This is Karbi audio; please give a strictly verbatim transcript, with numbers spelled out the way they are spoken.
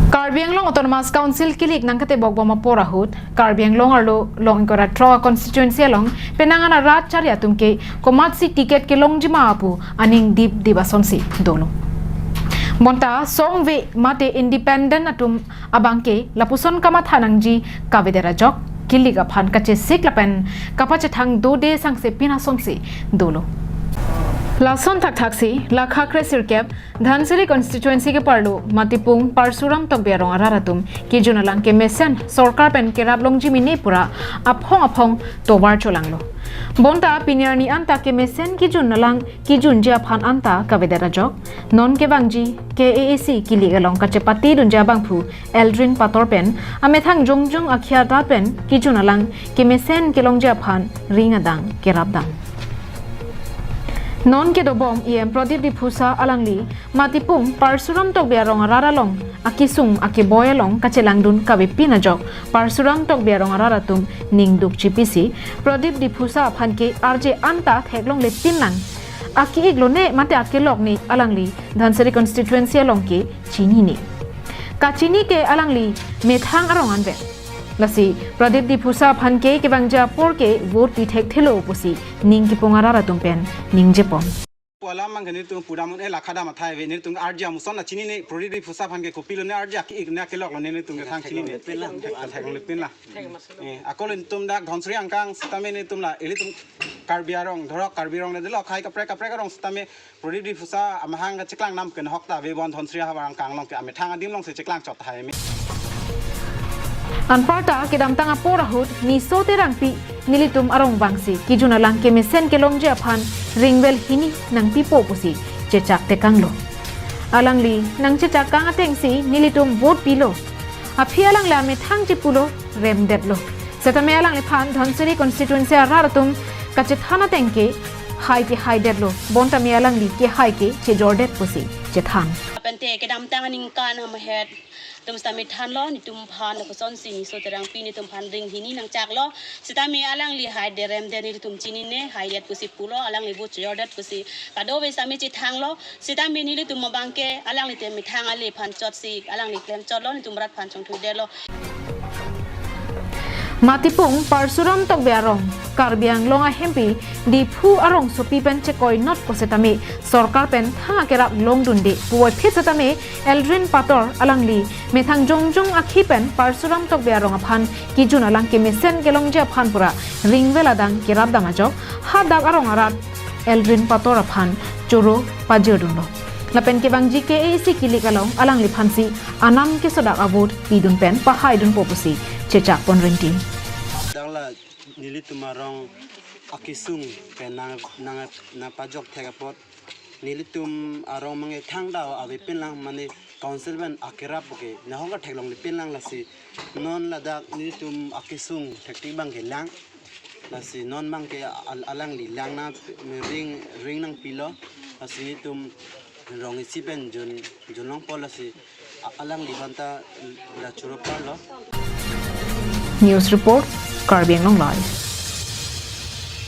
Karbi Anglong Autonomous Council kilik nangkatebok bom apor ahut, Karbi Anglong arlo long ingkoi ra throk constituency along penang an arat chari atum ke komatsi ticket kelongji ma pu aning dipdip asonsi dolo. Bonta songve mate independent atum abangke lapuson kamatha nangji kavedet ajok, kilik aphan kachesik lapen kapachethang dode sangse pin asonsi dolo. Lason thakthaksi la kha kre sirkep Dhansiri constituency keparlo Matipung Parsuram Tokbi arong arat atum kijun alang kemesen sorkar pen kerap longji mene pura aphong aphong tovar cholanglo. Bonta pini arni anta kemesen kijun alang kijunji aphan anta kavedet ajok, non kevangji K A A C kilik along kachepatedunji abangphu Eldrin Pator pen amethang jongjong akhi arat pen kijun alang kemesen kelongji aphan ring adang kerapdam. Non kedobom E M Pradip Diphusa alangli Matipung Parsuram Tokbi arong arat along akisung akeboi along kachelangdun kavepin ajok Parsuram Tokbi arong arat atum ningduk chipisi Pradip Diphusa aphan ke arje anta theklongle pinlang, aki-ik lone mate akelok ne alangli Dhansiri constituency along ke chinine. Kachini ke alangli methang arong anvet. Lasi Pradip Diphusa aphan ke kevangji apor ke vote pi thekthelo pusi ning kipung arat atum pen ningjepon. Pu alam abangke nelitum pudam un-e, la kha dam athai ave, nelitum arje amuson la chinine, Pradip Diphusa aphan ke kopilone, arje aki-ik ne akelok lone nelitum ke thang chinine. Theklongle pinlang. Thek-, theklongle pinlang. Eh, ako nelitum dak Dhansiri angkang sitame nelitum la, ilitum Karbi arong, dhorok Karbi arong le dolo, akhai kaprek kaprek arong sitame Pradip Diphusa amahang kacheklang nam ke nahok ta ave, bon Dhansiri ahavar angkang along ke amethang adim alongsi cheklang chot tahai me. Anparta kedamtang apor ahut Niso Terangpi nelitum arong vangsi kijun alang kemesen kelongji aphan ringvel hini nangpipo pusi chechak tekanglo. Alangli nangchechak kang atengsi nelitum vote pilo. Aphi alangli amethang chepulo, remdetlo. Setame alangliphan Dhansiri constituency arat atum kachethan ateng ke hai kehaidetlo. Bonta me alangli kehai ke chejordet pusi chethan. Apente kedamtang aningkan amehet atum sitame thanlo, nelitum aphan lapuson si Niso Terangpi nelitum aphan ring hini nangchaklo. Sitame alangli haidet remdet nelitum chinine, haidet pusi pulo, alangli vote chejordet pusi kadokave sitame chethanglo. Sitame nelitum abangke alangli te methang ale aphan chotsi alangli klem chotlo, nelitum rat aphan chongthuidetlo. Matipung Parsuram Tokbi arong, Karbi Anglong ahempi Diphu arongsopi pen chekoinot ko setame sorkar pen thang akerap longdunde puvoiphit setame Eldrin Pator alangli methang jongjong akhi pen Parsuram Tokbi arong aphan kijun alang kemesen kelongji aphan pura ringvel adang kerapdam ajok, hadak arong arat Eldrin Pator aphan choro pajirdunlo. Lapen kevangji K A A C kilik along alangliphansi anam kesodak avote pidun pen pahaidunpo pusi chechakpon rinti. Dak la nelitum arong akisung pen nang, nang, nangpajok thek apot. Nelitum arong abangke thangta ave pinlang, mane council pen akerap ke nahok ta theklongle pinlang, lasi non ladak nelitum akisung thektik abangke lang. Lasi non abangke al-, alangli lang na ring, ring nangpilo. Lasi nelitum rong isi pen jun, junlongpo, lasi a-, alangliphan ta la choro parlo. News report, Karbi Anglong Live.